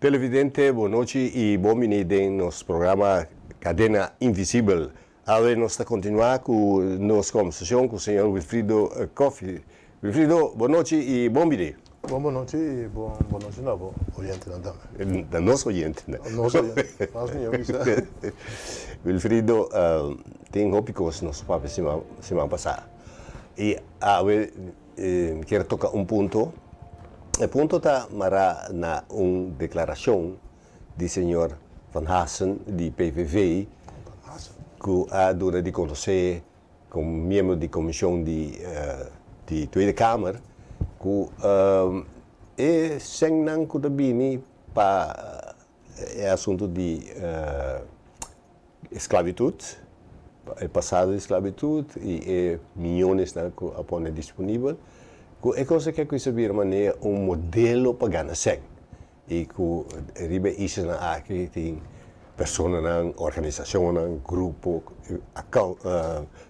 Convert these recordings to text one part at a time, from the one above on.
Televidente, bon nochi y bon bini den nos programa Cadena Invisibel. Awe nos ta continua cu nos conversacion cu señor Wilfrido Coffie. Wilfrido, bon nochi y bon bini. Bon bon nochi y bon bon nochi na bo oyentenan tambe. Na nos oyentenan. Nos oyente, mas mihor bisa. Wilfrido, tin hopi cos nos papia siman siman pasa y awe mi kier toca un punto. E punto ta mara na un declaracion di señor Van Hassen di PVV cu a duna di conoce Como miembro di comision di di Tweede Kamer cu e sennan cu ta bini pa e asunto di esclavitud, e pasado di esclavitud y e miyonesnan cu a pone disponibel, cu e cosa ke cu a bira manera un modelo pa gana sen. I ku riba e islanan aki tin personanan, organisashonnan, grupo,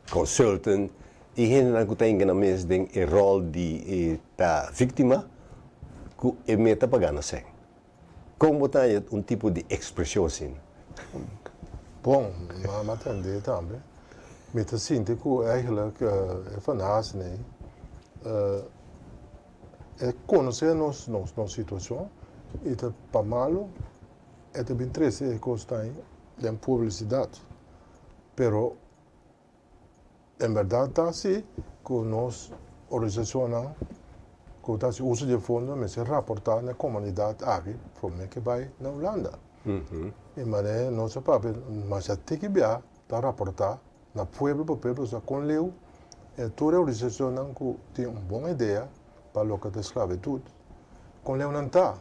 consultant i hendenan ku ta hinka nan mes den e ròl di e ta víktima ku e meta pa gana sèn. Kon bo ta haña un tipo di ekspreshon asina? Bon, mi a tende tambe. Mi ta sinti ku eigenlijk e Van Haasney E konosé nos nos situashon i ta pa malu e ta bin trese e kosnan ei den publisidat. Pero en bèrdat ta si ku nos organisashonnan ku ta hasi uso di e fondo mester raportá na e komunidat aki promé ke bai na Hulanda. I manera nos a papia masha tiki bia ta raportá na pueblo pa pueblo sa kon leu e tur e organisacionnan cu tin un bon idea pa loke ta esclavitud kon leu nan ta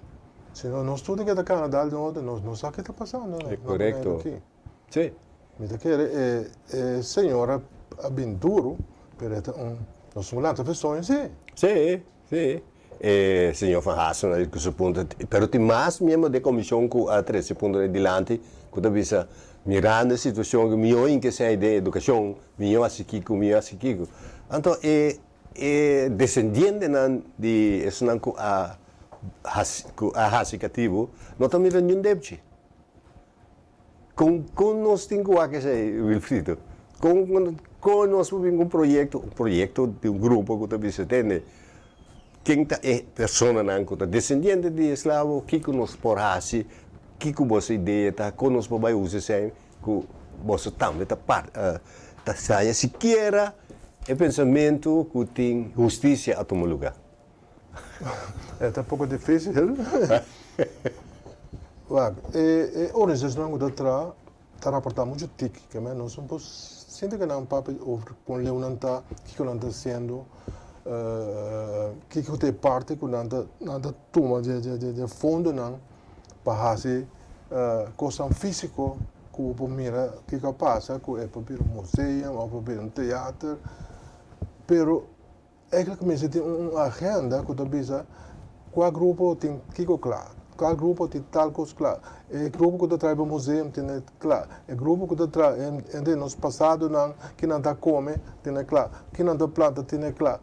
sino nos tur ta keda cana dal den otro nos no sa ke ta pasando na Boneiru aki. Mi ta kere e e señora a bin duro pero e ta un nos un lanta fe soño si. Si si e señor Van Hassen a cu su punto pero tin mas miembro di e comision cu a trece punto dilanti cu ta bisa Mirando e situacion cu mijo inke esei den educacion, mijo haci kico, mijo haci kico. Anto e e descendientenan di esnan cu a haci cu a haci catibu no ta mira niun debchi. Con con nos tin cu wak esei, Wilfrido? Con con nos por bin cu un proyecto, un proyecto di un grupo cu ta bisa tende ken ta e personanan cu ta descendiente di esclavo, kico nos por haci Kiko boso idea ta? Kon nos por bai usa esei ku boso tambe ta par ta saña sikiera e pensamentu ku tin hustisia a tuma lugá? E ta poko difísil. Wak, e e organisashonnan ku ta traha ta raportá muchu tiki, ke men nos no por sinti ku nan papia over kon leu nan ta, kiko nan ta hasiendo, kiko ta e parti ku nan ta nan ta tuma dje dje dje fondonan pa hasi kosnan físiko ku bo por mira kiko a pasa ku e por bira un museum òf por bira un teater pero eigenlijk mester tin un agenda ku ta bisa kua grupo tin kiko kla kua grupo tin tal kos kla e grupo ku ta traha pa museum tin kla e grupo ku ta traha entre nos pasadonan ki nan ta kome tin kla ki nan ta planta tin kla.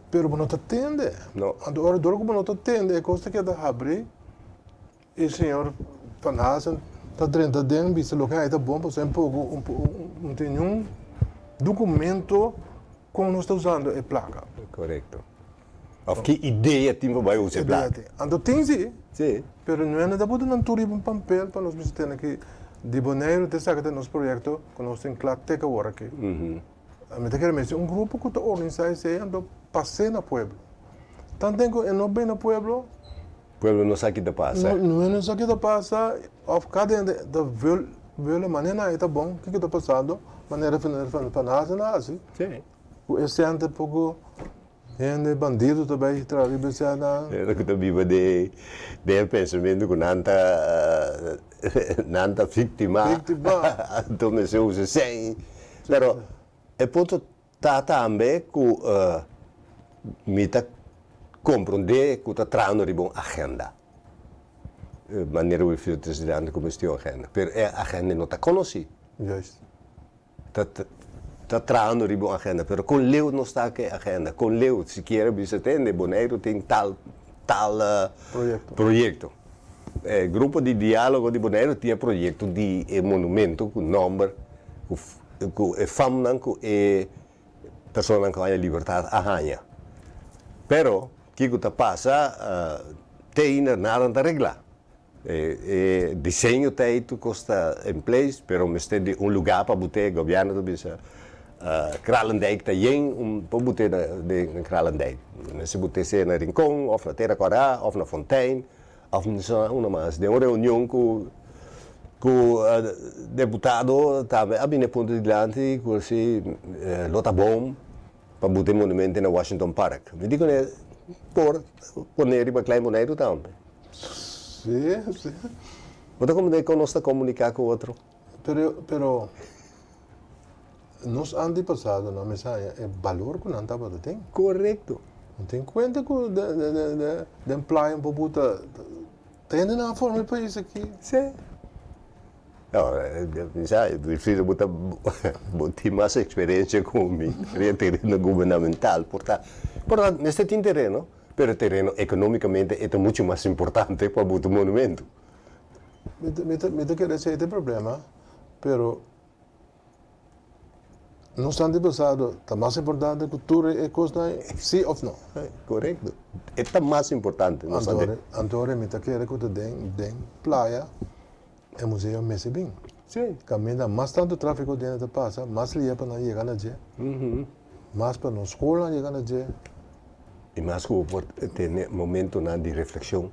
Pero bo no ta tende. No. Anto ora dor ku bo no ta tende e kos ta keda habrí i señor Van Hazen ta drenta den bisa loke ai ta bon pasobra un poko no tin niun documento kon nos ta usando e plaka. Korekto. Of ki idea tin pa bai usa e plaka. Anto tin si. Si. Pero no ta pone nan tur riba un papel pa nos bisa tende ki di Boneiru ta esaki ta nos proyekto ku nos tin kla teka awor aki. Mi ta kere mester un grupo ku ta organisá esei anto pas'é na pueblo. Tanten ku e no bin na pueblo. Pueblo no sa ki ta pasa. No no sa ki ta pasa òf kada hende ta vul vula manera nan e ta bon kiko ta pasando manera van hasi nan hasi. Ku e sèn ta poko hende bandido ta bai traha riba e sèn nan. Hende ku ta biba den den e pensamentu ku nan ta nan ta víktima. Víktima. Anto mester usa sèn. Pero e punto ta tambe ku mi ta komprondé ku ta trahando riba un agenda. Manera Wilfrido Presidente ku mester un agenda, pero e agenda no ta konosí. Juist. Ta ta trahando riba un agenda, pero kon leu nos ta ku e agenda? Kon leu sikiera bisa tende Boneiru tin tal tal Proyekto. proyekto. E grupo di diálogo di Boneiru tin e proyekto di e monumento ku nòmber ku ku e famnan ku e personanan ku haña libertat a haña. Pero kiko ta pasa te ainda nada no ta reglá. E diseño ta ei tur kos ta en place pero mester di un lugá pa bot'é. Gobièrnu ta bisa Kralendijk ta yen un por bot'é den Kralendijk. Mester bot'é sea na Rincon òf na Tera Kòrá òf na Fontein òf na unda mas. Den un reunion ku ku deputado tambe a bini e punto dilanti ku si lo ta bon pa bot'é monumento na Washington Park. Mi di kuné por pone riba Klein Boneiru tambe. Sí, sí. Bo ta komprendé kon nos ta komuniká ku otro? Pero, pero nos antepasadonan mester haña e balor ku nan tabata tin. Korekto. No tin kuenta ku den playa un por buta ta hende nan a forma e pais aki. Sí. Mi sa, Wilfrido, bo ta, bo tin mas eksperensia ku mi riba tereno gubernamental. Por ta, por ta mester tin tereno. Pero e tereno economicamente e ta mucho mas importante pa buta un monumento. Mi ta mi ta kere esei ta e problema, pero nos antepasado ta mas importante ku tur e kosnan si of no? Korekto, e ta mas importante nos ante. Anto mi ta kere ku ta den den playa e museo mester bin. Si. Kaminda mas tantu trafiko di hende ta pasa, mas lia pa nan yega na dje, mas pa nos skolnan yega na dje. I mas ku bo por tene momentonan di reflekshon,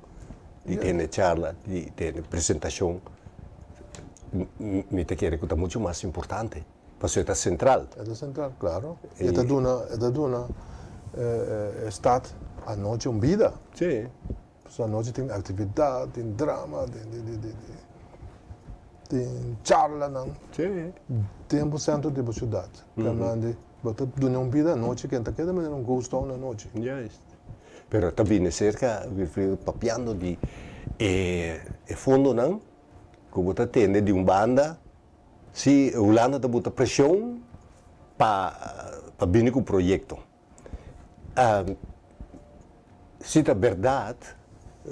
di tene charla, di tene presentashon, mi ta kere ku ta muchu mas importante, pasobra e ta sentral. E ta sentral, klaro. E ta duna, e ta duna e stat anochi un bida. Si. Pasobra anochi tin aktividat, tin drama, tin charlanan. Si. Den bo sentro di bo siudat. Bo ta duna un bida anochi ken ta keda manera un ghost town anochi. Juist. Pero ta bini serka Wilfrido papiando di e fondonan ku bo ta tende di un banda si Hulanda ta buta preshon pa pa bini ku proyekto. Si ta bèrdat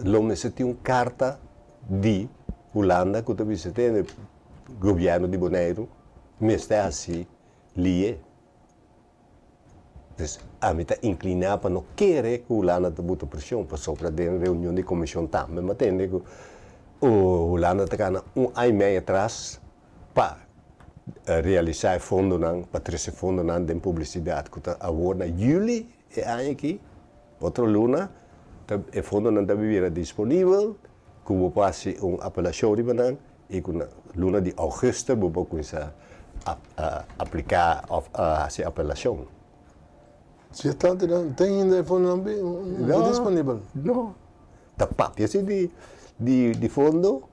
lo mester tin un karta di Hulanda ku ta bisa tende gobièrnu di Boneiru mester hasi Lie. Dus ami ta inkliná pa no kere ku Hulanda ta buta preshon, pasobra den reunion di komishon tambe mi a tende ku Hulanda ta gana un aña i mei atras pa realisá e fondonan, pa trese fondonan den publisidat ku ta awor na yüli e aña aki, otro luna, ta e fondonan ta bira disponibel ku bo por hasi un apelashon riba nan i ku na luna di ougùstùs bo por kuminsá apliká òf hasi apelashon. Si e tantu nan ten ainda e fondonan no disponibel? No. Ta papia si di fondo,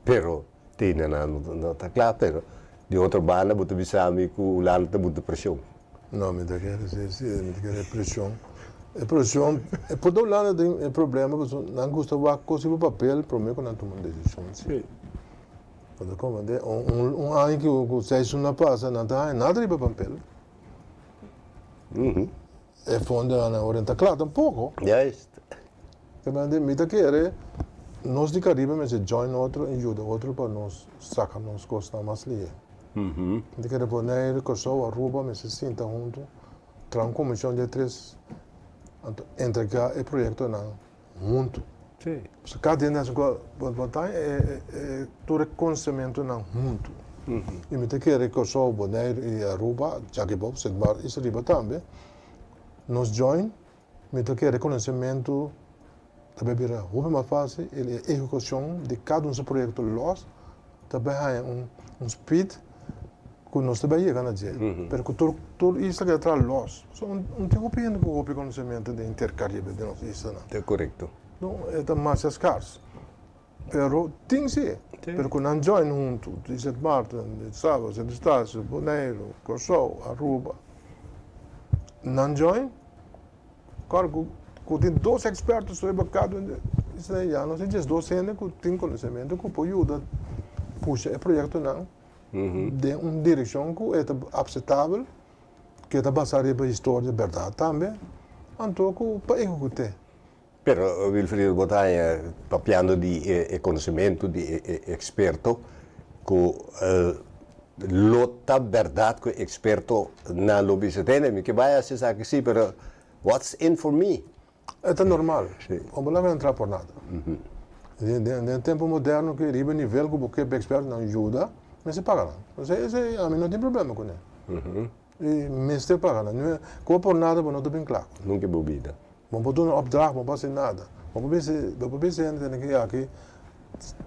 pero te ainda nan no ta kla. Pero di otro banda bo ta bisa mi ku Hulanda ta buta preshon. No, mi ta kere si, si, mi ta kere preshon. E preshon, e por ta Hulanda tin e problema pasobra nan gusta wak kos riba papel prome ku nan tuma un desishon. Si. Bo ta komprende? Un un aña ku seis luna pasa nan ta haña nada riba papel. E fondonan awor no ta kla tampoko. Juist. Komprende? Mi ta kere nos di Karibe mester join otro i yuda otro pa nos saka nos kosnan mas lihe. Mi ta kere Boneiru, Kòrsou, Aruba mester sinta huntu, traha un komishon di e tres, anto entregá e proyektonan huntu. Sí. Pasobra kada hende hasi ku bo ta e tur e konsementunan huntu. I mi ta kere Kòrsou, Boneiru i Aruba, djaki bou, Sint Maarten i Sariba tambe, nos join, mi ta kere konosementu ta bai bira hopi mas fásil i e ehekushon di kada un su proyekto lòs ta bai haña un speed ku nos ta bai yega na dje. Pero ku tur tur isla keda traha lòs. So un tin hopi hende ku hopi konosementu den henter Karibe den nos islanan. Ta korekto. No, e ta masha skars. Pero tin si. Pero ku nan join huntu, di Sint Maarten, di Saba, Sint Eustatius, Boneiru, Kòrsou, Aruba, nan join, Kòrda ku ku tin dos eksperto riba kada un di ya nos tin diesdos hende ku tin konosementu ku por yuda pusha e proyektonan den un direkshon ku e ta apseptabel, ku e ta basá riba historia bèrdat tambe, anto ku pa ehekut'é. Pero Wilfrido bo ta haña papiando di e konosementu di e eksperto ku lo ta bèrdat ku e eksperto nan lo bisa tende mi ke bai hasi esaki si pero what's in for me? E ta normal. Bo no laga entra por nada. Den e tempu moderno ki riba e nivel ku bo ke pa ekspertonan yuda mester paga nan. Esei ami no tin problema kuné. I mester paga nan. Ku bo por nada bo no ta bin kla. Nunka bo bida. Bo no por duna opdracht, bo no por hasi nada. Bo por bisa, bo por bisa hende tene ki aki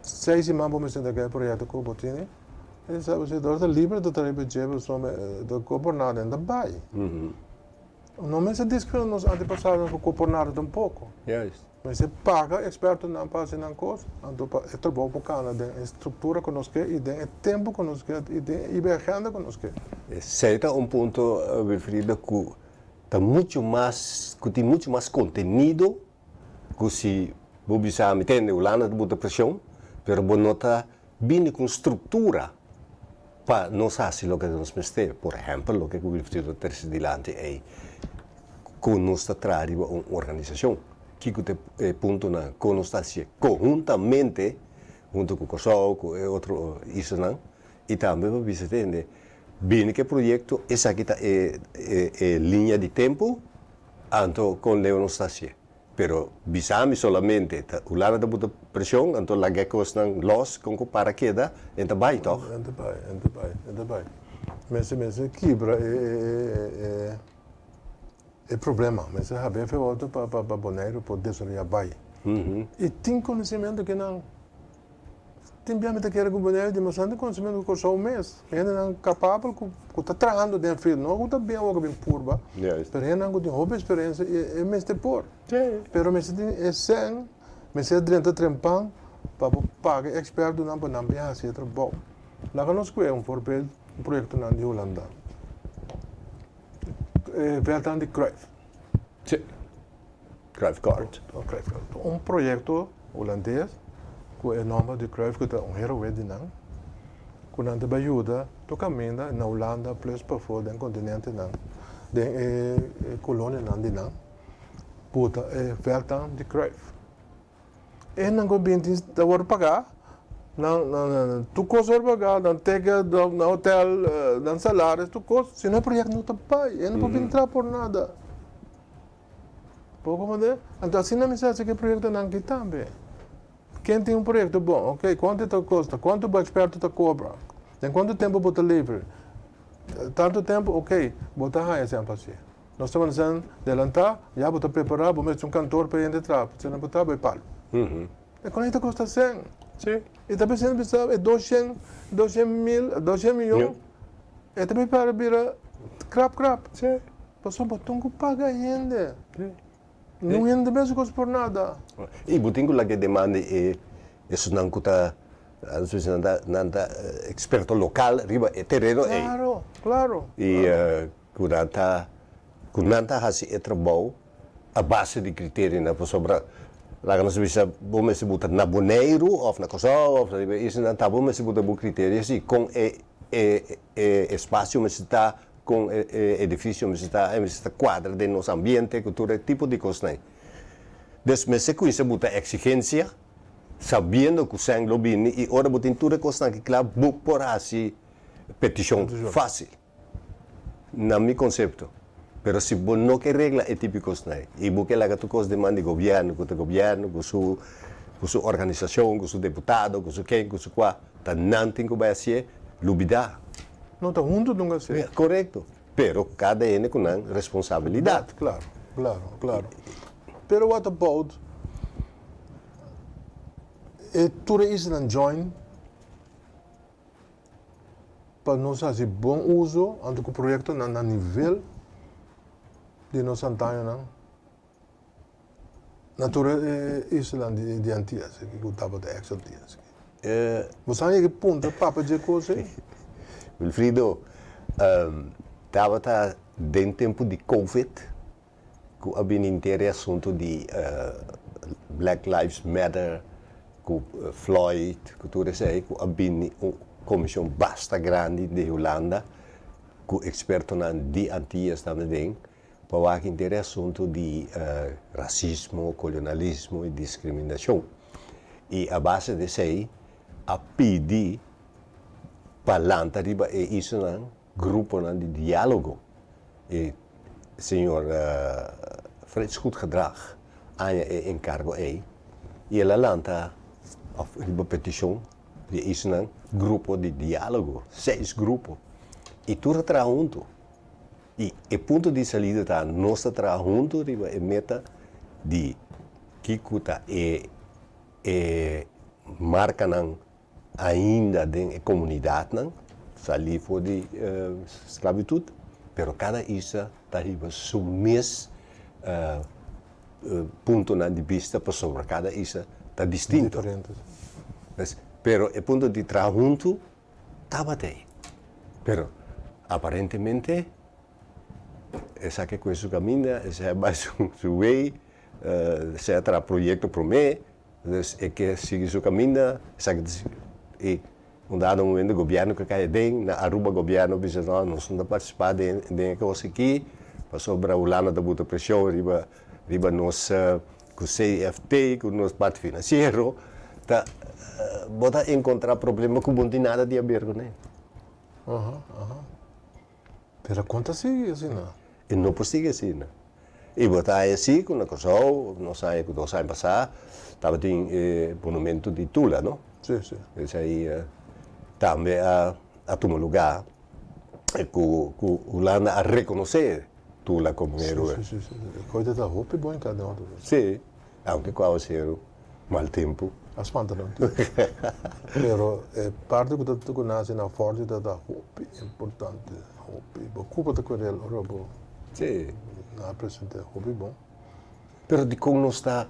seis siman bo mester entrega e proyekto ku bo tene. E sa bo si dor ta liber ta traha riba dje pasobra ta ku por nada e ta bai. No mester diskriminá nos antepasadonan ku ku por nada tampoko. Mester paga ekspertonan pa hasi nan kos, anto pa e trabou por kana den e struktura ku nos ke i den e tempu ku nos ke i den e agenda ku nos ke. Esei ta un punto, Wilfrido, ku ta muchu mas, ku tin muchu mas kontenido ku si bo bisa mi tende Hulanda ta buta preshon, pero bo no ta bini ku un struktura pa nos hasi loke nos mester. Por ehèmpel, loke ku Wilfrido ta trese dilanti ei, ku nos ta traha riba un organisashon, kiko ta e puntonan ku nos ta hasié konhuntamente huntu ku Kòrsou, ku e otro islanan, i tambe pa bisa tende bini ku e proyekto, esaki ta e e liña di tempu, anto kon leu nos ta hasié. Pero bisa mi solamente ta Hulanda ta buta presion anto laga e kosnan los kon ku para keda en ta bai tòg. En ta bai, en ta bai, en ta bai. Mester mester kibra e e e e problema. Mester habia fe otro pa pa pa Boneiru por desaroyá bai. I tin konosementu ke nan Tin bia mi ta kere ku Boneiru tin bastante konosementu ku Kòrsou mes. Hendenan kapabel ku ku ta trahando den field, no ku ta bin awor ku bin purba, pero hendenan ku tin hopi eksperensia i e mester por. Pero mester tin e sèn, mester drenta trempan pa bo paga e ekspertonan pa nan bin hasi e trabou. Laga nos kue un voorbeeld, un proyektonan di Hulanda, e vèltnan di Cruyff. Cruyff Card. Cruyff Card. Un proyecto Hulandes cu e nomber di Cruyff cu ta un heroe di nan, cu nan ta bay yuda tur caminda na Hulanda plus pafo den continentenan, den e colonianan di nan, buta e veldnan di Cruyff. E nan ku binti ta wòrdu pagá, nan nan tur kos wòrdu pagá, nan ticket, nan hotel, nan salaris, tur kos, si no e proyekto no ta bai, e no por bin traha por nada. Bo komprendé? Anto asina mi sa hasi ku e proyektonan aki tambe. Ken tin un proyekto bon? Oke, kuantu e ta kosta? Kuantu bo eksperto ta kobra? Den kuantu tempu bo ta liber? Tantu tempu? Oke, bo ta haña semper asi. Nos ta manda esnan delantá, ya bo ta prepará, bo mester un kantor pa hende traha, pasobra bo ta bai palu. E kon ei ta kosta sèn. I ta bisa bisa e doshen, doshen mil, doshen miyon, e ta bai para bira krap krap. Pasobra bo tin ku paga hende. Niun hende ta mester kos por nada. I bo tin ku laga e demanda e esunnan ku ta, nan ta, nan ta eksperto lokal riba e tereno ei. Klaro, klaro. I Ku nan ta ku nan ta hasi e trabou a base di kriterionan pasobra laga nos bisa bo mester buta na Boneiru òf na Kòrsou òf na riba isla nan ta bo mester buta bo kriterio si kon e e e espasio mester ta kon e e edifisio mester ta e mester ta kuadra den nos ambiente ku tur e tipo di kosnan. Des mester kuminsa buta eksigensia sabiendo ku sèn lo bini i ora bo tin tur e kosnan aki kla bo por hasi petishon fásil. Na mi konsepto. Pero si bo no ke regla e tipo di kosnan ei, i bo ke laga tur kos den man di gobièrnu, ku ta gobièrnu, ku su ku su organisashon, ku su deputado, ku su ken, ku su kua, ta nan tin ku bai hasié, lubidá. No ta huntu nunka hasié. Korekto. Pero kada hende ku nan responsabilidat. Klaro, klaro, klaro. Pero what about e tur e islanan join? Pa nos hasi bon uso anto ku proyektonan na nivel di nos antañonan na tur e islanan di Antias aki ku tabata ex Antias aki. Bo sa yega puntra papa dje kos ei? Wilfrido, tabata den tempu di covid ku a bini henter e asuntu di Black Lives Matter ku Floyd ku tur esei ku a bini un komishon basta grandi di Hulanda ku ekspertonan di Antias tambe den. Pa wak henter e asuntu di rasismo, kolonialismo i diskriminashon. I a base di esei a pidi pa lanta riba e islanan gruponan di diálogo. E señor Frits Goedgedrag haña e enkargo ei i el a lanta òf riba petishon di e islanan grupo di diálogo, seis grupo, i tur a traha huntu. I e punto di salida ta nos ta traha huntu riba e meta di kiko ta e e markanan ainda den e komunidatnan salí for di sklabitut, pero kada isla ta riba su mes puntonan di bista pasobra kada isla ta distinto. Pero e punto di traha huntu Tabata ei. Pero aparentemente esaki a kohe su kaminda, esei a bai su wei, esei a traha proyekto promé, dus e ke sigui su kaminda, esaki ta sigui. I un dado momento gobièrnu ke kai aden, na Aruba gobièrnu a bisa no, nos no ta partisipá den e kos aki, pasobra Hulanda ta buta preshon riba riba nos ku CFT, ku nos parti finansiero, ta bo ta enkontrá problema ku bo no tin nada di haber kuné. Aha, aha. Pero kon ta sigui asina? E no por sigui asina. I bo ta haña si ku na Kòrsou, nos haña ku dos aña pasá tabatin e monumento di Tula, no? Si, si. Esei tambe a a tuma lugá ku ku Hulanda a rekonosé Tula komo un héroe. Si, si, si. E koite ta hopi bon ka den otro. Si, aunke ku awaseru, mal tempu. A spanta nan tur. Pero e parti ku ta ku nase na Forti ta ta hopi importante, hopi. Bo kupa ta kore el ora bo Si. na presente hopi bon. Pero dikon nos ta,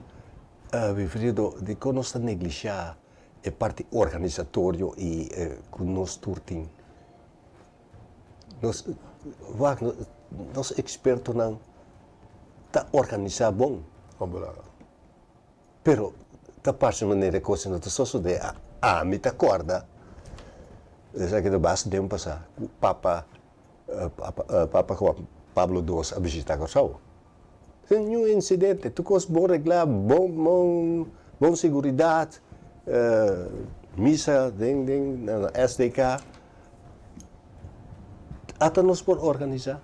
Wilfrido, dikon nos ta neglishá e parti organisatorio i ku nos tur tin? Nos wak nos ekspertonan ta organisá bon. Pero ta parse manera e kos no ta sosodé. Ami ta kòrda esaki ta basta tempu pasá ku papa papa Juan Pablo dos a bishitá Kòrsou. Sin niun insidente, tur kos bon reglá, bon bon bon seguridat, misa den den na SDK. Ata nos por organisá.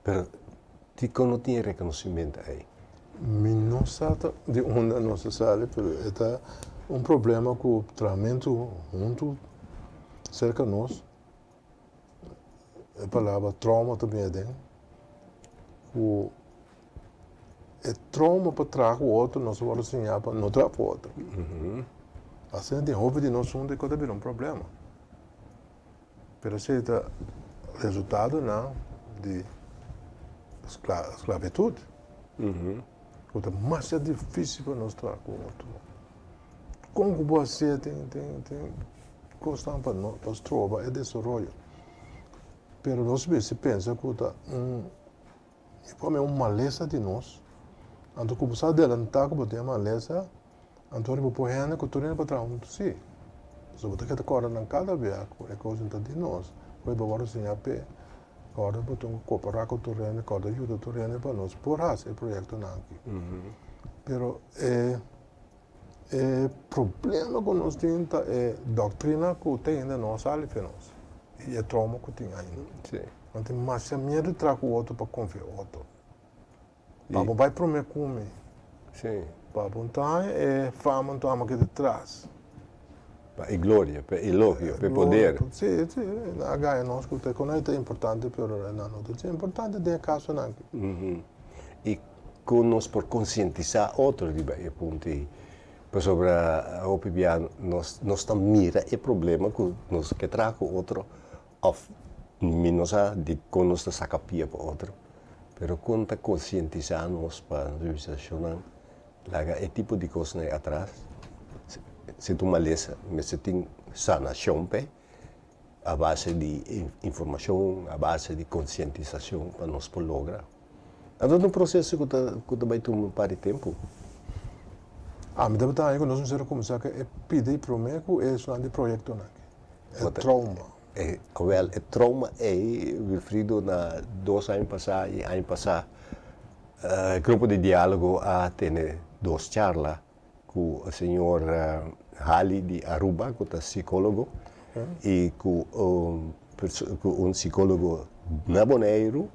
Pero dikon no tin e rekonosimento ei? Mi no sa ta di unda nos a sali, pero e ta un problema ku trahamentu huntu serka nos. E palabra trauma ta bini aden, ku e trauma pa traha ku otro nos a wòrdu siñá pa no traha ku otro. Asina tin hopi di nos huntu ku ta bira un problema. Pero esei ta resultadonan di sklabitut, ku ta masha difísil pa nos traha ku otro. Kon ku bo hasié tin tin tin kosnan pa no pa stroba e desaroyo. Pero nos mester pensa ku ta un e por un malesa di nos, anto ku bo sa adelantá ku bo tin e malesa, anto bo por hende ku tur hende por traha huntu si. Pasobra bo ta keda kòrda nan kada bia ku e kos ta di nos, ku e bo wòrdu siña p'e, kòrda bo tin ku koperá ku tur hende, kòrda yuda tur hende pa nos por hasi e proyektonan aki. Pero e E problema ku nos tin ta e doktrina ku te ainda no a sali fe nos i e trauma ku tin ainda. Nan tin masha miedu tra ku otro pa konfia otro. Pa bo bai prome ku mi, pa bo no ta haña e fama no ta amo keda tras. Pa e gloria, pa e elogio, pa e poder. Si, si, nan a gaña nos ku ta kono ta importante pero nan no ta importante den e kasonan aki. I Kon nos por konsientisá otro riba e punto ei? Pasobra hopi bia nos nos ta mira e problema ku nos ke traha ku otro òf mi no sa dikon nos ta saka pia pa otro. Pero kon ta konsientisá nos pa nos bisa shownan laga e tipo di kosnan ei atras? Si ta un malesa mester tin sanashon p'e a base di informashon, a base di konsientisashon pa nos por logra. Anto ta un proseso ku ta ku ta bai tuma un par di tempu. Ami tabata haña ku nos mester a kuminsá ku e pidi promé ku e esnan di proyektonan aki. E trauma. E, awel, e trauma ei, Wilfrido, na dos aña pasá i aña pasá, e grupo di diálogo a tene dos charla ku señor Hali di Aruba, ku ta sikólogo, i ku ku un sikólogo na Boneiru,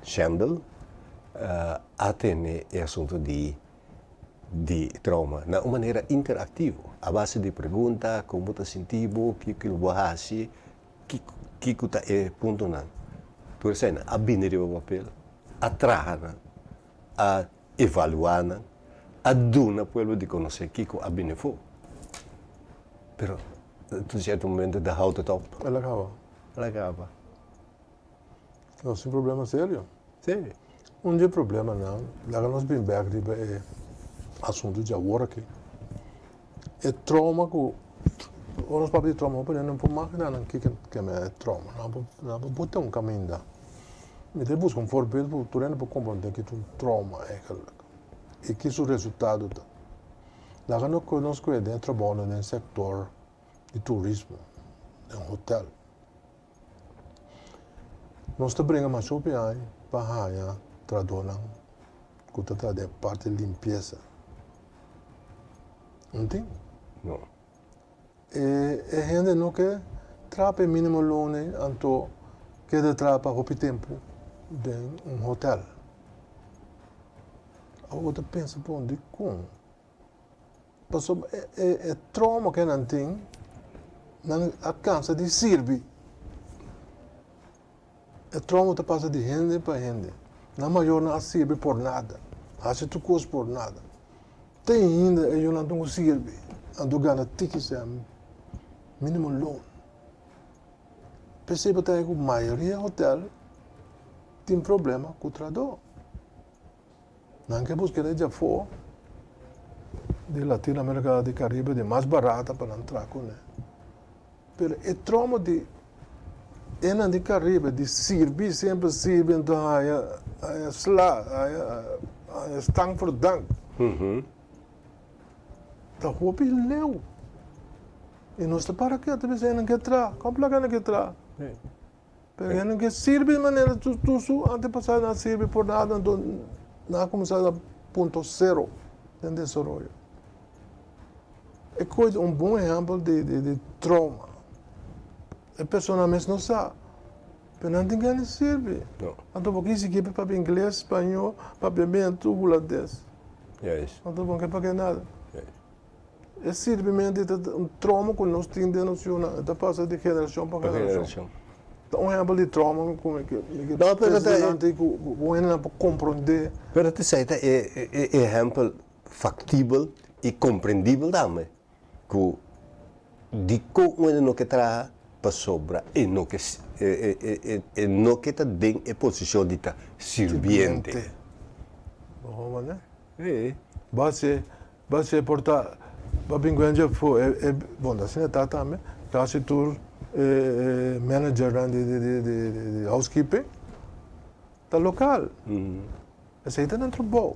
Shendel, a tene e asuntu di di trauma na un manera interaktivo, a base di pregunta, kon bo ta sinti bo, kiko lo bo hasi, kiko kiko ta e puntonan. Tur eseinan a bini riba papel, a traha nan, a evaluá nan, a duna pueblo di konosé kiko a bini afó. Pero tin sierto momento ta houdt het op. El a kaba. El a kaba. Nos tin problema serio. Sí. Un di e problemanan, laga nos bin bek riba e asuntu di awor aki. E trauma ku, ora nos papia di trauma, hopi hende no por magina nan kiko ke mester e trauma. Nan por, nan por bota un kaminda. Mi ta buska un voorbeeld ku tur hende por komprende ki ta un trauma eigenlijk i ki su resultado ta. Laga nos kue den e trabounan den sektor di turismo, den hotel. Nos ta bringa mas hopi aña pa haña trahadónan ku ta traha den e parti limpiesa. No tin. No. E e hende no ke traha pa e mínimo loon ei, anto keda traha pa hopi tempu den un hotel. Awor bo ta pensa, bon, dikon? Pasobra e trauma ke nan tin, nan a kansa di sirbi. E trauma ta pasa di hende pa hende. Nan mayornan a sirbi por nada, hasi tur kos por nada. Te ainda e yunan tin ku sirbi, anto gana tiki sea minimo loon. P'esei bo ta haña ku mayoria hotel tin problema ku trahadó. Nan ke buska e djafó di Latino Amerika, di Karibe, di mas barata pa nan traha kuné. Pero e trauma di enan di Karibe di sirbi, semper sirbi anto haña haña sla, haña haña stank for dank, ta hopi leu. I nos ta para ketu bisa enan ke traha, kon plaka enan ke traha? Pero ya no ke sirbi manera tur su antepasadonan a sirbi por nada, anto nan a kuminsá na punto sero den desaroyo. E koe ta un bon ehèmpel di trauma. E persona mes no sa, pero nan tin gana di sirbi. Anto bo kisi kipi papia ingles, spañó, papiamentu, hulandes. Anto bo no ke papia nada. E sirbimentu ta un trauma ku nos tin den nos yunan, e ta pasa di generashon pa generashon. Ta un ehèmpel di trauma ku mi ke trese dilanti ku un hendenan por komprondé. Pero esei ta e ehèmpel faktibel i komprendibel tambe ku dikon un hende no ke traha pasobra e no ke e no ke ta den e posishon di ta sirbiente. Base Base por ta pa bin ku hende afó e e bon ta asina ta tambe kasi tur e e managernan di di di di di housekeeping ta lokal esei ta nan trabou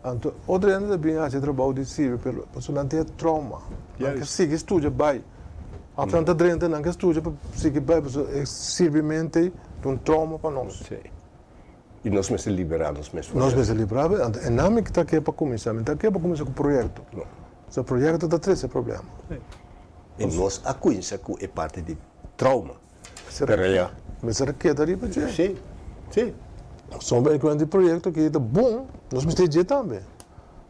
anto otro hende ta bin hasi e trabou di sirbi pero pasobra nan tin e trauma nan ke sigui studia bai òf nan ta drenta nan ke studia pa sigui bai pasobra e sirbimentu ei ta un trauma pa nos. I nos mester liberá nos mes for Nos mester liberá, anto e nan mi ta ke pa kuminsá, mi ta ke pa kuminsá ku proyekto. No. So proyekto ta trese problema. I nos a kuminsá ku e parti di trauma. Pero ya. Mester a keda riba dje. Si, si. Sombra e kuenta di proyekto ki ta bon, nos mester dje tambe.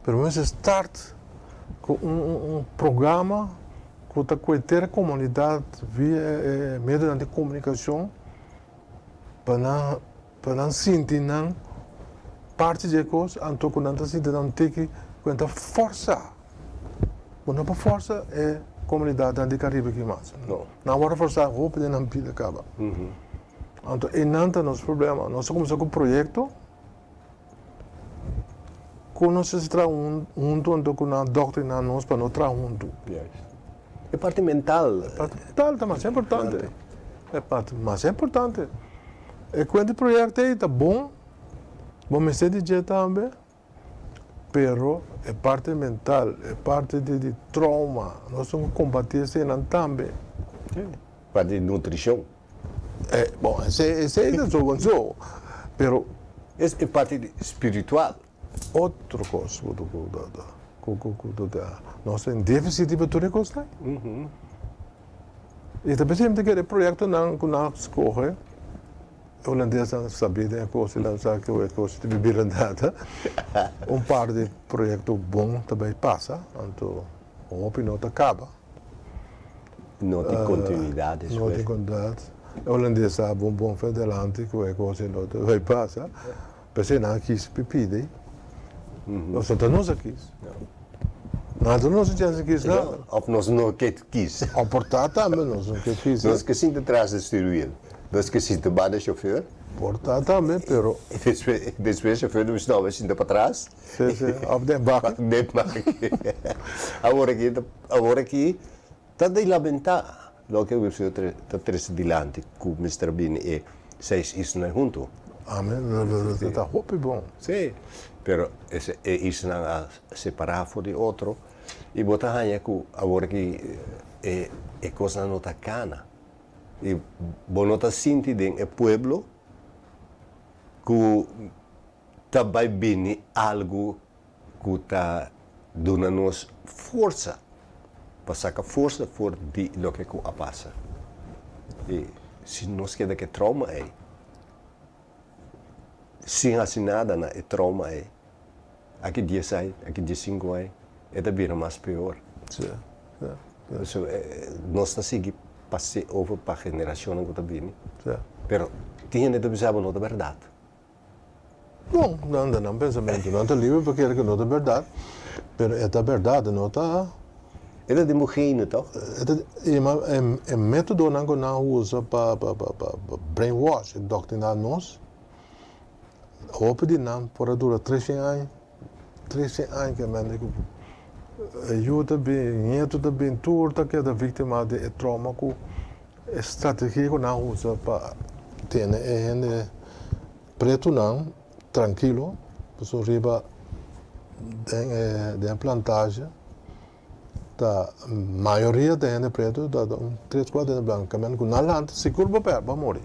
Pero mi mester start ku un un programa ku ta kuenter komunidat via e medionan di komunikashon pa nan pa nan sinti nan parti di e kos anto ku nan ta sinti nan tiki ku nan ta fòrsa bo no por fòrsa e komunidatnan di Karibe aki mas nan a wòrdu fòrsá hopi den nan bida kaba anto einan ta nos problema nos a kuminsá ku proyekto ku nos a traha huntu anto ku nan a doktriná nos pa no traha huntu. E parti mental. E parti mental ta mas importante. E parti mas importante. E kuenta di proyekto ei ta bon, bo mester di dje tambe, pero e parti mental, e parti di trauma, nos tin ku kombatí eseinan tambe. Parti di nutrishon. Eh, bon, esei, esei ta so, pero Es e parti di spiritual. Otro kos ku ku ku ku ku ta nos ta den deficit riba tur e kosnan. I ta pensá mi ta kere proyektonan ku nan a skohe, e hulandesnan sabí den e kos i nan sa ku e kos ta bibi data. Un par di proyekto bon ta bai pasa, anto hopi no ta kaba. No tin kontinuidat despues. No tin kontinuidat. E hulandes sa bon bon fe adelanti ku e kos no ta bai pasa. P'esei nan a kis pi pidi. Nos no ta nos a kis. Nan ta nos a chèns di kis nada. Òf nos no ke kis. Òf por ta tambe nos no ke kis. Nos ke sinta tras di stuurwiel. Nos ke sinta banda shofèr. Por ta tambe, pero. Despues shofèr ta bisa no, bo sinta patras. Si, si. Òf den baki. Den baki. Awor aki, awor aki ta di lamentá loke Wilfrido ta trese dilanti ku mester bini e seis islanan huntu. Amen, ta hopi bon. Si, pero e islanan a separá for di otro i bo ta haña ku awor aki e kosnan no ta kana i bo no ta sinti den e pueblo ku ta bai bini algu ku ta duna nos forsa pa saka forsa for di loke ku a pasa. I si nos keda ku e trauma ei, sin hasi nada na e trauma ei, aki dies ai, aki diesinku ai, e ta bira mas peor. So, nos ta sigui pas'é over pa generashonnan ku ta bini, pero tin hende ta bisa bo no ta bèrdat. Bon, nan ta nan pensamentu. Nan ta liber pa kere ku no ta bèrdat, pero e ta bèrdat, e no ta. E ta den bo gene, tòg? E ta, i ma e métodonan ku nan usa pa pa pa pa brainwash, indoktriná nos, hopi di nan por a dura treshen aña, treshen aña ke mende ku e yu ta bin, e ñetu ta bin, tur ta keda víktima di e trauma ku E strategia ku nan usa pa tene e hende pretunan trankilo, pasobra riba den e den e plantage ta mayoria ta hende pretu ta un tres kuater hende blanku kaminda ku nan lanta sigur bo pèrdè bo a muri.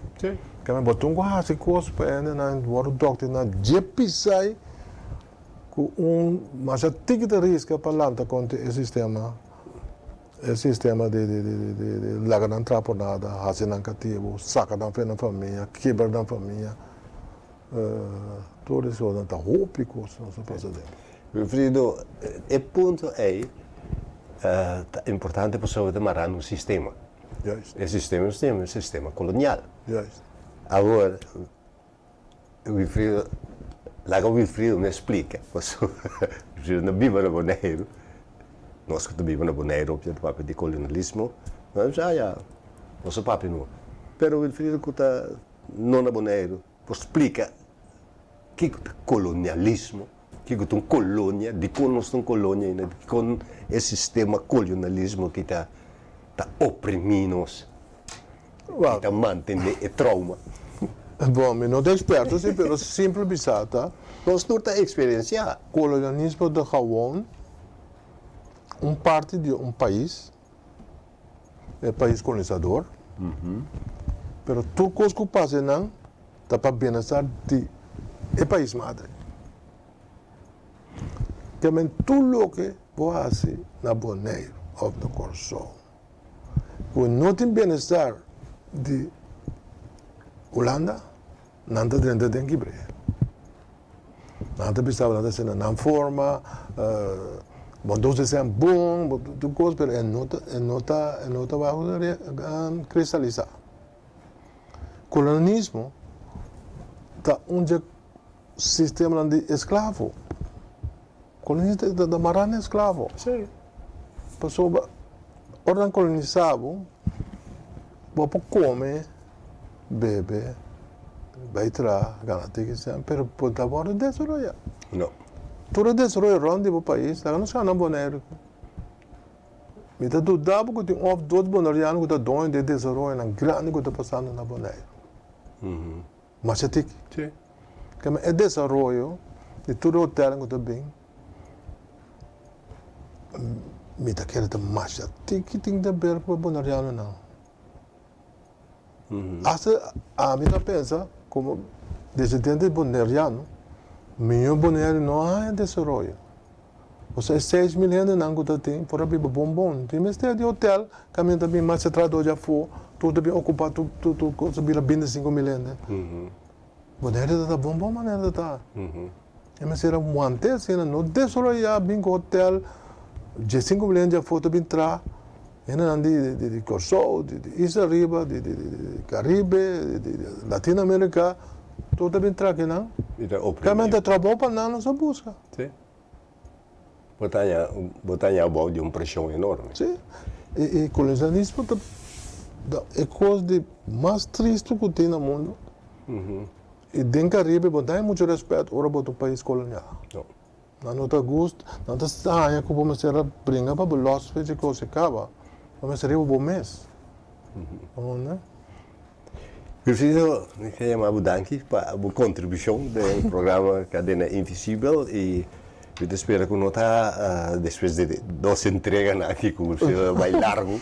Kaminda bo tin ku hasi kos pa e hendenan wòrdu dòktriná dje pisai ku un masha tiki ta riska pa lanta kontra e sistema. E sistema di di laga nan traha por nada, hasi nan katibu, saka nan for nan famia, kibra nan famia, tur esei ta hopi kos nos a pasa den. Wilfrido, e punto ei ta importante pasobra ta mará na un sistema. Juist. E sistema nos tin e sistema kolonial. Juist. Awor, Wilfrido, laga Wilfrido me splika, pasobra Wilfrido no biba na Boneiru. Nos ku ta biba na Boneiru hopi ta papia di kolonialismo, nos a bisa, ah ya, nos a papia no. Pero Wilfrido ku ta no na Boneiru por splika kiko ta kolonialismo, kiko ta un kolonia, dikon nos ta un kolonia ainda, dikon e sistema kolonialismo ki ta ta oprimí nos. Ki ta mantene e trauma. Bon, mi no ta experto si, pero simpel bisa ta. Nos tur ta experiencia. Kolonialismo ta gewoon un parti di un pais, e pais kolonisador, pero tur kos ku pasa einan ta pa bienestar di e pais madre. Te tur loke bo hasi na Boneiru òf na Kòrsou. Ku no tin bienestar di Hulanda, nan ta drenta den kibr'é. Nan ta bisa nan ta hasi na nan forma, bo dos esei bon, bo tur kos, pero e no ta e no ta e no ta wòrdu kristalisá. Kolonialismo ta un dje sistemanan di esklavo. Kolonista ta mará na esklavo. Pasobra ora nan kolonisá bo, bo por kome, bebe, bai traha, gana tiki sèn, pero bo ta wòrdu desaroyá. No. Tur e desaroyo rònt di bo pais, laga nos gana Boneiru. Mi ta duda bo ku tin un òf dos boneriano ku ta doño di e desaroyonan grandi ku ta pasando na Boneiru. Masha tiki. Sí. Keme e desaroyo di tur e hotelnan ku ta bin, mi ta kere ta masha tiki tin di aber ku e bonerianonan. Hasta ami ta pensa komo desendiente boneriano, mihó Boneiru no a haña desaroyo. Pasobra e 6000 hendenan ku ta tin por a biba bon bon. Tin mester di hotel kaminda ta bin mas trahadó di afó, tur ta bin okupá tur tur kos ta bira 25.000 hende. Boneiru ta ta bon bon manera ta ta. E mester a want'é asina, no desaroyá bin ku hotel, 15.000 hende di afó ta bin traha, hendenan di di Kòrsou, di Isla Riba, di di Karibe, di Latino Amerika, tur ta bin traha akinan. Kaminda trabou pa nan nos a buska. Sí. Bo ta haña, bo ta haña abou di un preshon enorme. Sí. E, e kolonialismo ta, ta e kos di mas tristu ku tin na mundu. I den Karibe bo no ta haña muchu rèspèt ora bo ta un pais kolonial. No. Nan no ta gust, nan ta haña ku bo mester a bringa pa bo lòs fecha e kos e kaba. Bo mester riba bo mes. Bo no? Wilfrido, mi ke yama bo danki pa bo kontribushon den e programa Kadena Invisibel i mi ta spera ku no ta despues di dos entreganan aki ku Wilfrido a bai largu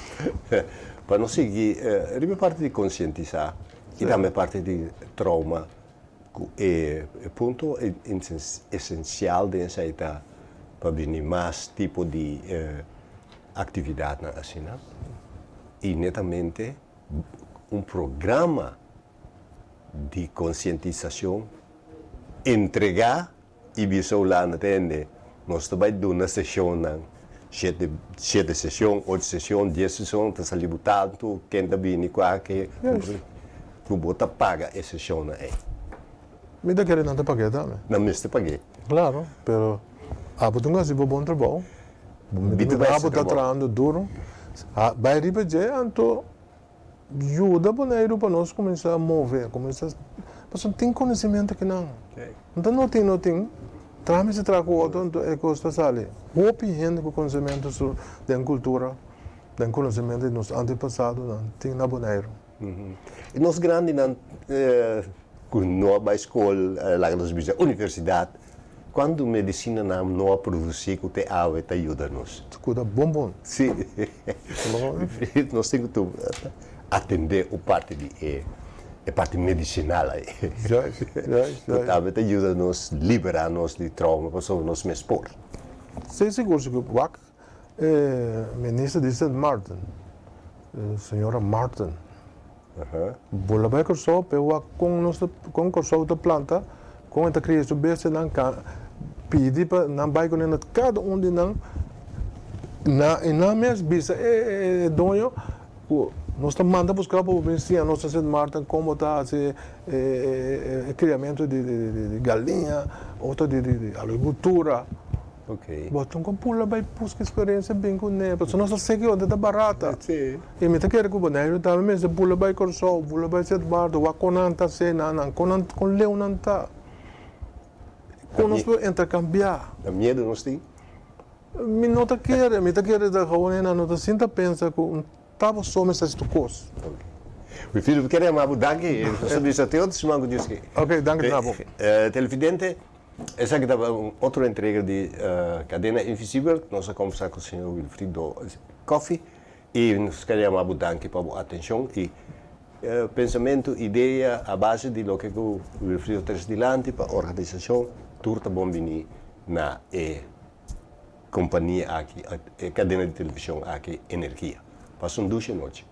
pa nos sigui riba e parti di konsientisá i tambe e parti di trauma ku e punto esensial den esei ta pa bini mas tipo di aktividatnan asina i netamente un programa di konsientisashon entregá i bisa Hulanda tende nos ta bai duna seshonnan shete shete seshon ocho seshon dies seshon ta sali bo tantu ken ta bini kua ke ku bo ta paga e seshonnan ei. Mi ta kere nan ta pag'é tambe. Nan mester pag'é. Klaro, pero abo ta hasi bo bon trabou. Abo ta trahando duro. Bai riba dje anto yuda Boneiru pa nos kuminsá move, kuminsá, pasobra tin konosementu akinan. Anto no tin, no tin, traha mester traha ku otro anto e kos ta sali. Hopi hende ku konosementu su den kultura, den konosementu di nos antepasadonan tin na Boneiru. I nos grandinan ku no a bai skol, laga nos bisa universidat, kuantu medisinanan no a produsí ku te awe ta yuda nos? Ku ta bon bon. Sí. Nos tin ku atendé un parti di e e parti medisinal ei. Juist, juist, juist. Ku tambe ta yuda nos liberá nos di trauma pasobra nos mes por. Sí, sigur, sigur. Wak E minister di Sint Maarten, señora Marten, bula bai Kòrsou p'e wak kon nos ta, kon Kòrsou ta planta, kon e ta kria su bestianan, pidi pa nan bai kuné na kada un di nan, na i nan mes bisa e doño ku nos ta manda buska pa bo bin siña nos na Sint Maarten kon bo ta hasi e kriamentu di galiña, otro di agrikultura. Bo tin ku pula bai buska eksperensia bin ku ne, pasobra nos ta seki unda ta barata. I mi ta kere ku Boneiru tambe mester bula bai Kòrsou, bula bai Sint Maarten, wak kon nan ta hasi nan, nan kon nan kon leu nan ta. Kon nos por interkambiá. Ta miedu nos tin? Mi no ta kere, mi ta kere ta gewoon nan no ta sinta pensa ku un tabo so mester hasi tur kos. Mi Philip, kere yama bo danki. Nos ta bisa te otro siman ku Dios ke. Ok, danki na bo. Televidente. Esaki tabata un otro entrega di Cadena Invisibel. Nos a kombersá ku señor Wilfrido Coffie i nos ker yama bo danki pa bo atenshon i pensamentu, idea a base di loke ku Wilfrido trese dilanti pa organisashon. Tur ta bon bini na e kompania aki, e kadena di televishon aki, Energia. Pasa un dushi nochi.